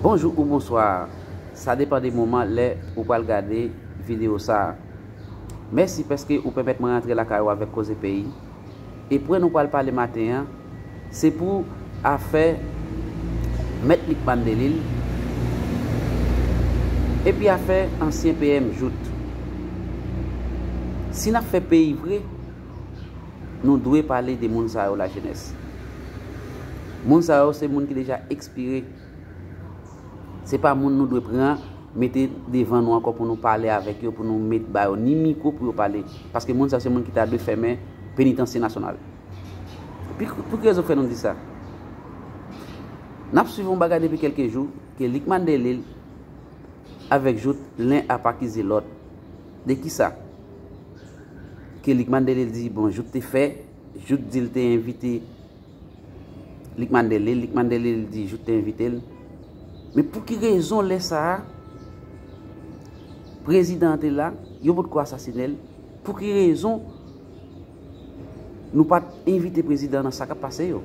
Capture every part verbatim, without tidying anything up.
Bonjou ou bonswa. Sa depann de moman lè ou pral gade videyo sa a. Mèsi paske ou pèmèt mwen rantre lakay ou avèk Koze Peyi. E pwen nou pral pale maten an, se pou afè Mèt Lucmane Delille epi afè ansyen P M Jouthe. Si n ap fè peyi vre, nou dwe pale de moun sa yo, lajenès. Moun sa yo se moun ki deja ekspire. Se pa moun nou dwe pran, mete devan nou ankò pou nou pale avèk yo, pou nou met ba yo ni mikwo pou yo pale. Paske moun sa se moun ki ta dwe fèmen Penitansye Nasyonal. Pou, pou ki rezon fè nou di sa? N ap swiv yon bagay depi kèlke jou, ke Lucmane Delille avèk Jouthe, len ap akize lòt. De ki sa? Ke Lucmane Delille di, bon, Jouthe te fè, Jouthe di l te envite Lucmane Delille, Lucmane Delille di Jouthe te envite l. Men pou ki rezon lè sa a, prezidan an te la, yo potko asasinen l? Pou ki rezon nou pa t envite prezidan nan sa k ap pase yo?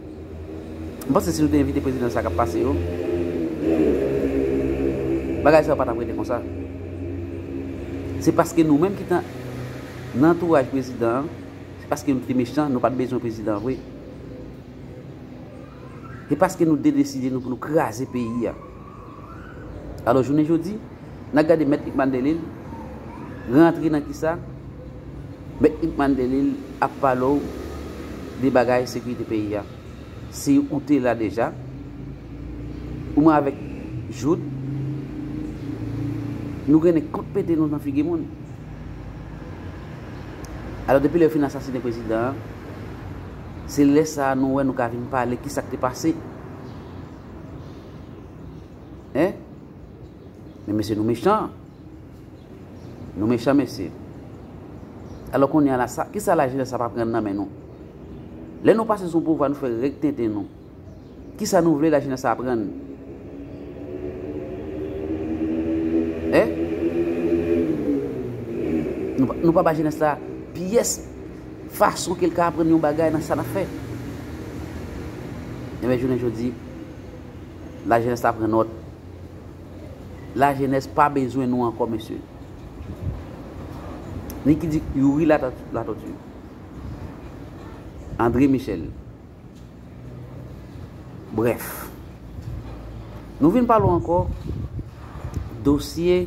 M panse si nou te envite prezidan nan sa k ap pase yo, bagay sa yo pa t ap rete konsa. Se paske nou menm ki t nan antouraj prezidan an, se paske nou te mechan, nou pa t bezwen prezidan an vre. Se paske nou dedeside nou pou nou kraze peyi a. Alò, jounen jodi, n a gade Mèt Lucmane Delille rantre nan kisa? Mèt Lucmane Delille ap pale w de bagay sekirite peyi a. Si ou te la deja, ou mwen avèk Jouthe, nou grennen kont pete nou nan figi moun. Alò, depi lè yo fin asasinen prezidan an, se lè sa a nou wè nou ka vin pale kisa k te pase. Hein? Men mesye, nou mechan. Nou mechan, mesye. Alò, kounye a la, sa, kisa lajenès ap aprann nan men nou? Lè nou pase sou pouvwa, nou fè règ tenten nou. Kisa nou vle lajenès sa aprann? Hein? Nou pa, nou pa ba jenès la pyès fason ke l ka aprann yon bagay nan sa n ap fè. Enben, jounen jodi, lajenès la pran nòt. Lajenès pa bezwen nou ankò, mesye. Ni ki di Youri Latortue, André Michel. Brèf, nou vin pale w ankò dosye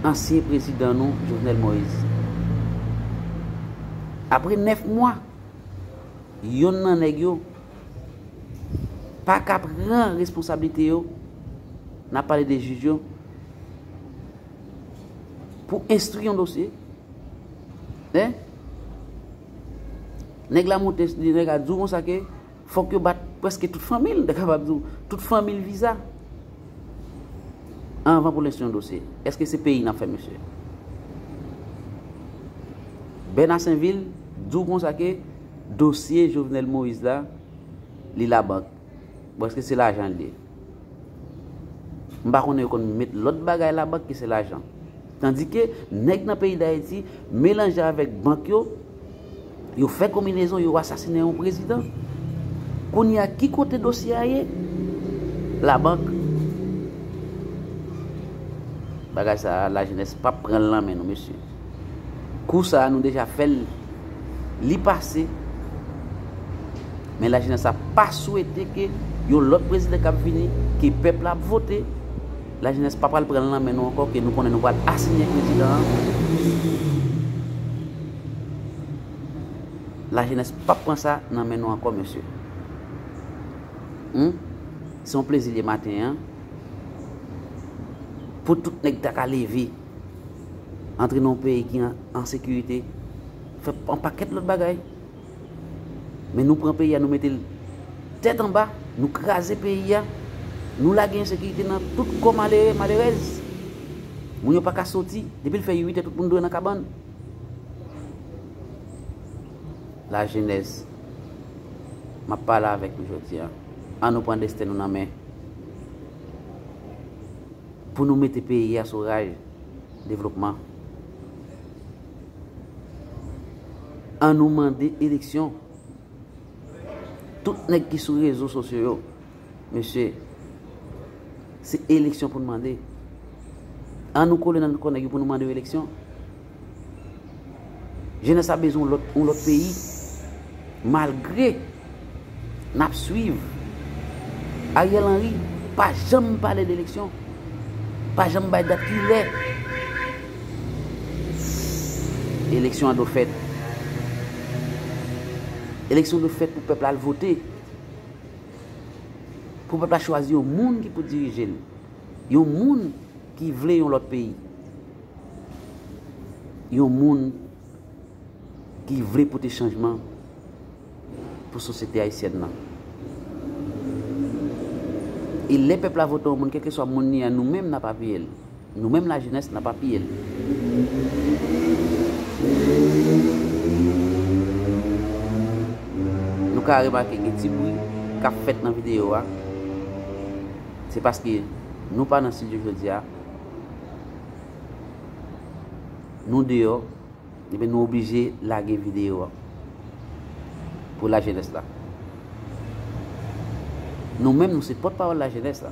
ansyen prezidan nou, Jovenel Moïse. Apre nèf mwa, yonn nan nèg yo pa ka pran responsablite yo, n ap pale de jij yo, pou enstwi yon dosye. Hein? Nèg la monte, nèg la di w konsa ke fòk yo bat prèske tout fanmi l, m ta kapab di w, tout fanmi l viza. Anvan pou l enstwi yon dosye. Èske se peyi n ap fè, mesye? Bèna Senvil di w konsa ke dosye Jovenel Moïse la, li labank. Bon, èske se lajan l ye? M pa konnen yo konn met lòt bagay labank ki se lajan. Tandike nèg nan peyi Dayiti melanje avèk bank yo, yo fè konbinezon, yo asasinen yon prezidan. Kounye a, ki kote dosye a ye? Labank. Bagay sa a, lajenès p ap pran l nan men nou, mesye. Kou sa a, nou deja fè l, li pase. Men lajenès la pa swete ke yon lòt prezidan k ap vini, ke pèp la ap vote, lajenès pa pral pran l nan men nou ankò, ke nou konnen nou pral asasinen prezidan an. Lajenès p ap pran sa nan men nou ankò, mesye. Hmm? Se yon plezi l ye maten an. Pou tout nèg ta ka leve, antre nan yon peyi ki an, an sekirite, fè yon pakèt lòt bagay. Men nou pran peyi a, nou mete l tèt anba, nou kraze peyi a, nou lage ensekirite nan tout kò malere, malerèz. Moun yo pa ka soti, depi l fè uit è, tout moun dwe nan kabann. Lajenès, m ap pale avèk nou jodi a. An nou pran desten nou nan men. Pou nou mete peyi a sou ray devlopman. An nou mande eleksyon. Tout nèg ki sou rezo sosyo yo, mesye, Se eleksyon pou n mande. An nou kole nan kò nèg yo pou nou mande yo eleksyon. Jenès la bezwen yon lòt, yon lòt peyi. Malgre n ap swiv Ariel Henry pa janm pale de eleksyon. Pa janm bay dat ki lè eleksyon an dwe fèt. Eleksyon dwe fèt pou pèp la al vote. Pou pèp la chwazi yon moun ki pou dirije l. Yon moun ki vle yon lòt peyi. Yon moun ki vle pote chanjman pou sosyete ayisyèn nan. E lè pèp la vote yon moun, kèlkeswa moun li a, nou menm n ap apiye l. Nou menm lajenès n ap apiye l. Nou ka remake gen ti bri k ap fèt nan videyo a. Se paske nou pa nan estidyo jodi a. Nou deyò, ebyen nou oblije lage videyo a pou lajenès la. Nou menm, nou se pòtpawòl lajenès la.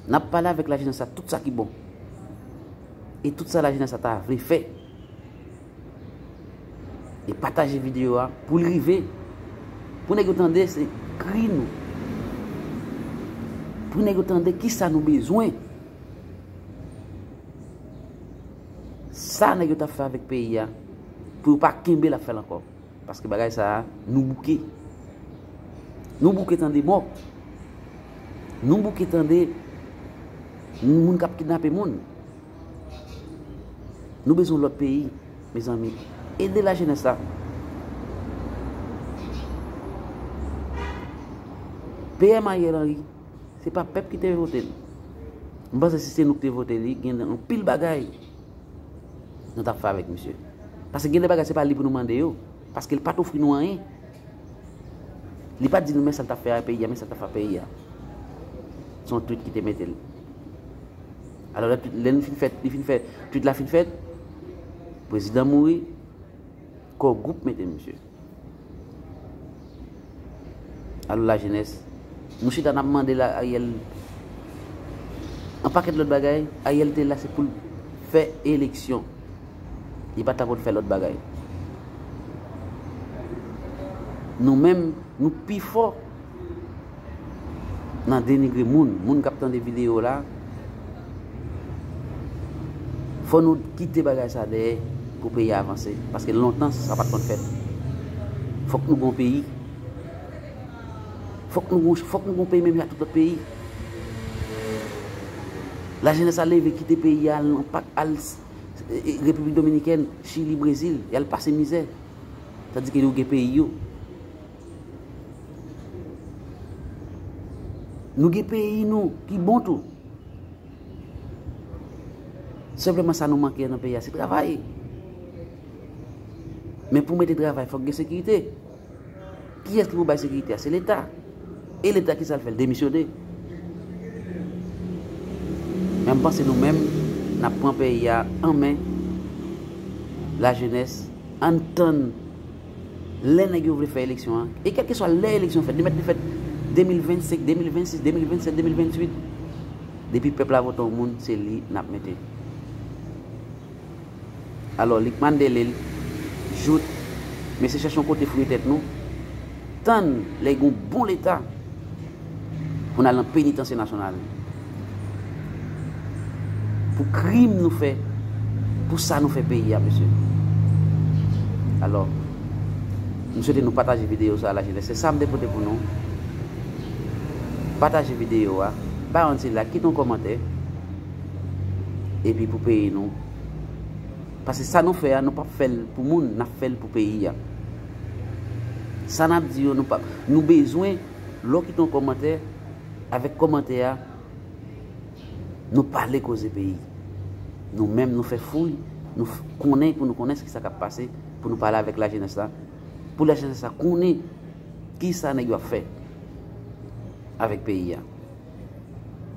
N ap pale avèk lajenès la tout sa ki bon. E tout sa lajenès la ta vle fè. E pataje videyo a pou l rive. Pou nèg yo tande se kri nou. Pou nèg yo tande kisa nou bezwen. Sa nèg yo t ap fè avèk peyi a, pou yo pa kenbe l ap fè l ankò. Paske bagay sa a, nou bouke. Nou bouke tande mò. Nou bouke tande moun k ap kidnape moun. Nou bezwen lòt peyi, mezanmi. Ede lajenès la. P M Ariel Henry, se pa pèp ki te vote l. M panse si se nou ki te vote li, gen anpil bagay nou t ap fè avèk misye. Paske gen de bagay se pa li pou nou mande yo. Paske li pa t ofri nou anyen. Li pa t di nou men sa l t ap fè a peyi a, men sa l t ap fè a peyi a. Se yon tweet ki te mete l. Alò, lè, lè nou fin fè, li fin fè, tweet la fin fèt, prezidan mouri, Core Group mete misye. Alò lajenès, nou chita n ap mande la Ariel yon pakèt lòt bagay. Ariel te la se pou l fè eleksyon. Li pa t la pou l fè lòt bagay. Nou menm, nou pi fò nan denigre moun. Moun k ap tande videyo la, fò nou kite bagay sa dèyè pou peyi a avanse. Paske lontan sa pa t konn fèt. Fòk nou gon peyi. Fòk nou gon, fòk nou gon peyi menm jan ak tout lòt peyi. Lajenès a leve kite peyi a, al nan pak, al, e, e, Repiblik Dominikèn, Chili, Brezil, y al pase mizè. Tandike yo gen peyi yo. Nou gen peyi nou ki bon tou. Senpleman sa nou manke nan peyi a se travay. Men pou mete travay fòk gen sekirite. Kiyès ki pou bay sekirite a? Se Leta. E Leta kisa l fè? L demisyone. Men m panse nou menm n ap pran peyi a an men. Lajenès, ann tann lè nèg yo vle fè eleksyon an. E kèlkeswa lè eleksyon fèt, li mèt li fèt de mil vennsenk, de mil vennsis, de mil vennsèt, de mil venntuit. Depi pèp la vote yon moun, se li n ap mete. Alò, Lucmane Delille, Jouthe, mesye chèche yon kote fouye tèt nou, tann lè gen yon bon Leta pou n al nan penitansye nasyonal. Pou krim nou fè, pou sa nou fè peyi a, mesye. Alò, m swete nou pataje videyo sa a, lajenès. Se sa m te pote pou nou. Pataje videyo a, bay yon ti like, kite yon kòmantè. Epi pou peyi nou. Paske sa nou fè a, nou p ap fè l pou moun, n ap fè l pou peyi a. Sa n ap di yo, nou p ap, nou bezwen, lè w kite yon kòmantè, avèk kòmantè a, nou pale koze peyi. Nou menm, nou fè fouy, nou f-, konnen pou nou konnen sa k ap pase, pou nou pale avèk lajenès la, pou lajenès la konnen kisa nèg yo ap fè avèk peyi a.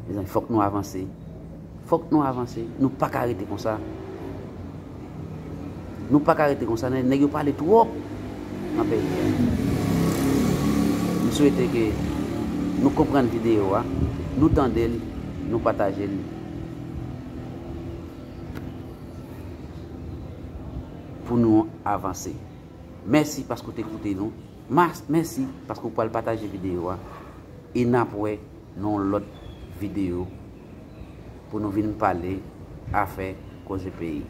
Mezanmi, fòk nou avanse. Fòk nou avanse. Nou pa ka rete konsa. Nou pa ka rete konsa. Nèg, nèg yo pale twòp nan peyi a. M swete ke nou konprann videyo a. Nou tande l, nou pataje l pou nou avanse. Mèsi paske w te koute nou. Mas-, mèsi paske w pral pataje videyo a. E n ap wè nan yon lòt videyo pou nou vin pale afè koze peyi.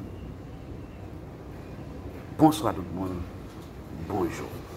Bonswa tout moun. Bonjou.